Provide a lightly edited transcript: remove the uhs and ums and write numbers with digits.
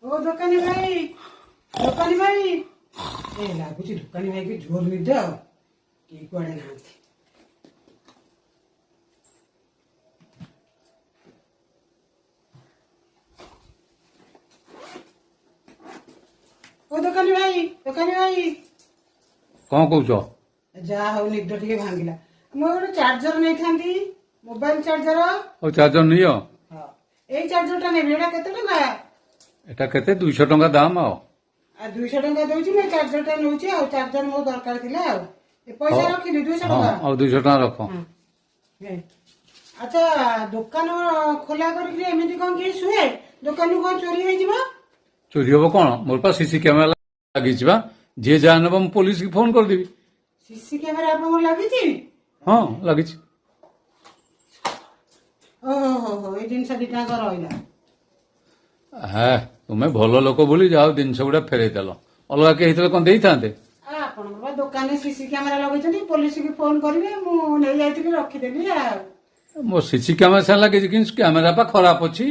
ଓ ଦୋକାନୀ ଭାଇ, ଦୋକାନୀ ଭାଇ। ଏ ଲାଗୁଛି ଦୋକାନୀ ଭାଇକି ଜୋର ନିଦ ଆଉ କେହି କୁଆଡେ ନାହାନ୍ତି। ଓ ଦୋକାନୀ ଭାଇ, ଦୋକାନୀ ଭାଇ। କଣ କହୁଛ? ଯାହା ହଉ, ନିଦ ଟିକେ ଭାଙ୍ଗିଲା। ମୁଁ ଗୋଟେ ଚାର୍ଜର ନେଇଥାନ୍ତି, ମୋବାଇଲ ଚାର୍ଜର। ହଉ, ଚାର୍ଜର ନିଅ। ହଁ, ଏଇ ଚାର୍ଜରଟା ନେବି। ଏଇଟା କେତେ ଟଙ୍କା? ଏଟା କେତେ, 200 ଟଙ୍କା ଦାମ ଆଉ। ଆଉ 200 ଟଙ୍କା ଦଉଛି, ମୁଁ ଚାର୍ଜରଟା ନଉଛି। ଆଉ ଚାର୍ଜର ମୋ ଦରକାର ଥିଲା। ଆଉ ଏ ପଇସା ରଖିଲି, 200 ଟଙ୍କା। ଆଉ 200 ଟଙ୍କା ରଖ। ହଁ। ଆଚ୍ଛା, ଦୋକାନ ଖୋଲା କରିକି ଏମିତି କଣ କିଏ ଶୁଏ? ଦୋକାନରୁ କଣ ଚୋରି ହେଇଯିବ? ଚୋରି ହବ କଣ? ମୋର ପା ସିସି କ୍ୟାମେରା ଲାଗିଛି ବା। ଯିଏ ଯାହା ନେବ, ମୁଁ ପୋଲିସకి ଫୋନ କରିଦେବି। ସିସି କ୍ୟାମେରା ଆପଣଙ୍କର ଲାଗିଛି? ହଁ, ଲାଗିଛି। ଓହୋ ହୋ ହୋ, ଏଇ ଜିନିଷ ଦିଟାଙ୍କ ରହିଲା। ହେ, ତୁମେ ଭଲ ଲୋକ ବୋଲି ଯାହା ହଉ ଜିନିଷ ଗୁଡା ଫେରେଇ ଦେଲ। ଅଲଗା କେହି ହେଇଥିଲେ କଣ ଦେଇଥାନ୍ତେ? ଆଉ ଆପଣଙ୍କର ବା ଦୋକାନରେ ସିସି କ୍ୟାମେରା ଲଗେଇଛନ୍ତି, ପୋଲିସకి ଫୋନ କରିବେ। ମୁଁ ନେଇ ଯାଇଥିଲି, ରଖିଦେଲି ଆଉ। ମୋ ସିସି କ୍ୟାମେରା ସାଙ୍ଗେ ଲାଗିଛି, କିନ୍ତୁ କ୍ୟାମେରା ପା ଖରାପ ଅଛି।